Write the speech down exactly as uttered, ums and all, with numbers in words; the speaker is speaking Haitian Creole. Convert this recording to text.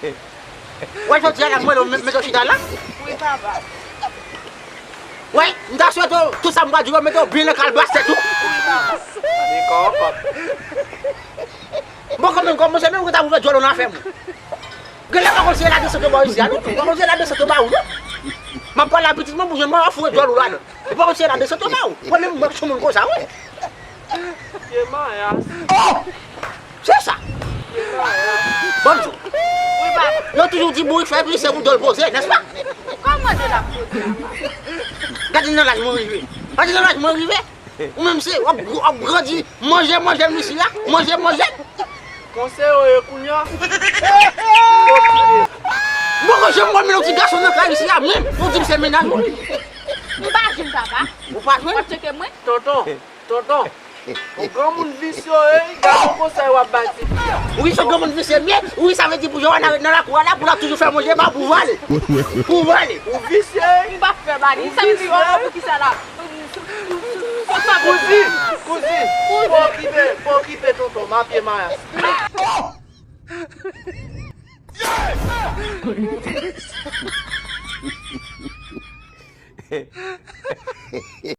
Wè, jodi a la, m mande w met, met w chita la. Wi, papa. Wè, m ta swete w, tout sa m pral di w, mete w byen nan kalbas tèt ou. Wi, papa. Li kòkòt. Bon, kanmenm, kòmanse menm ou ta ouvè djòl ou nan afè m. Genlè pa konn si e la desant yo ba w isi a, non? Pa konn si e la desant yo ba ou, non? M ap pale a pitit mwen pou jwenn mwen, w ap foure djòl ou ladan. Ou pa konn si e la desant yo ba ou. Mwen menm, mwen, sou moun konsa, wi. Pye mayas. Oh! Se sa. Pye mayas. Bon, di w. Wi, papa. Yo toujou di bourik fè plis se pou djòl poze, nèspa? Kòman djòl ap poze a, papa? Gade nan laj mwen rive. Gade nan laj mwen rive. Ou menm se, w ap, w ap grandi, manje, manje m isi a, manje, manje m. Konseye w ye kounye a. Bon, manje m, mwen menm yon ti gason nan kay isi a, menm, ou di m se mennaj ou. M pa jwenn, papa. Ou pa jwenn? W ap tcheke mwen? Tonton, tonton. Yon granmoun visye w ye, gade yon konsèy w ap bay tifi a. Wi, se granmoun visye m ye. Wi, sa vle di pou Johanna ret nan lakou a la, pou l ap toujou fè manje, m ap pou vale. Pou vale. Ou visye. M p ap fè bali. Sa vle di, oh, poukisa la? Kouzin, kouzin, pa okipe, pa okipe tonton, m a pye mayas.